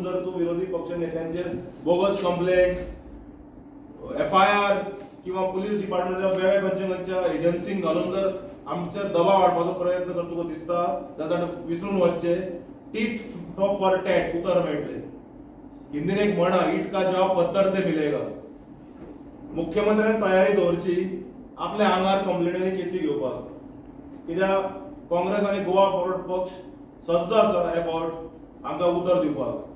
घालून जर तूं विरोधी पक्ष नेत्यांचेर बोगस कंप्लेंट, एफआयआर किंवा पुलीस डिपार्टमेंटाच्या वेगळ्या खंयच्या खंयच्या एजन्सींक घालून जर आमचेर दबाव हाडपाचो प्रयत्न करता तुका दिसता जाल्यार विसरून वचचें. टीट फॉर टॅट उतर मेळटलें. हिंदीन एक म्हणा, "ईंट का जवाब पत्थर से मिलेगा." मुख्यमंत्र्यान तयारी दवरची आपल्या आंगार कंप्लेनी, केसी घेवपाक, कित्याक काँग्रेस आनी गोवा फॉरवर्ड पक्ष सज्ज आसा हे फावट आमकां उतर दिवपाक.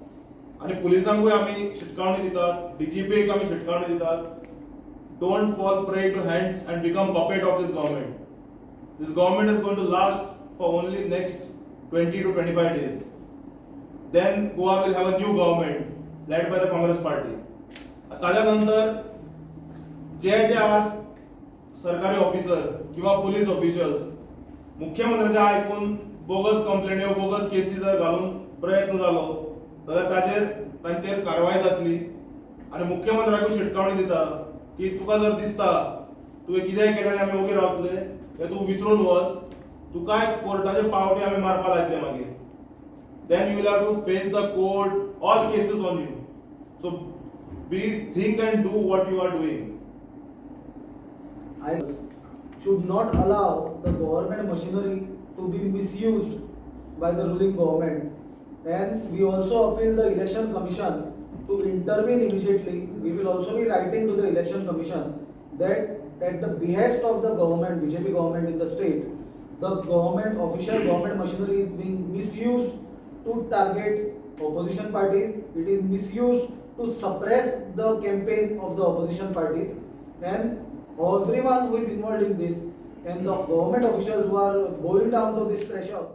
आनी पुलिसांकूय आमी शिटकावणी दितात, डीजीपीक आमी शिटकावणी दितात, don't fall prey to hands and become puppet of this government. This government is going to last for only next 20 to 25 days. Then Goa will have a new government led by the Congress party. ताच्या नंतर जे जे आज सरकारी officer किंवा police officials मुख्यमंत्र्याचे आयकून bogus कंप्लेन्यो, bogus केसी जर घालून प्रयत्न जालो जाल्यार ताजेर तांचेर कारवाय जातली. आनी मुख्यमंत्र्याकूय शिटकावणी दिता की तुका जर दिसता तुवें कितेंय केलें आनी आमी ओगी रावतले, हें तूं विसरून वच. तुकाय कोर्टाचे पावटी आमी मारपा लायतले मागीर. Then you will have to face the court, all cases on you. So be think and do what you are doing. I should not allow the government machinery to be misused by the ruling government. And we also appeal the Election Commission to intervene immediately. We will also be writing to the Election Commission that at the behest of the government, BJP government in the state, the government, official government machinery is being misused to target opposition parties. It is misused to suppress the campaign of the opposition parties. And everyone who is involved in this and the government officials who are going down to this pressure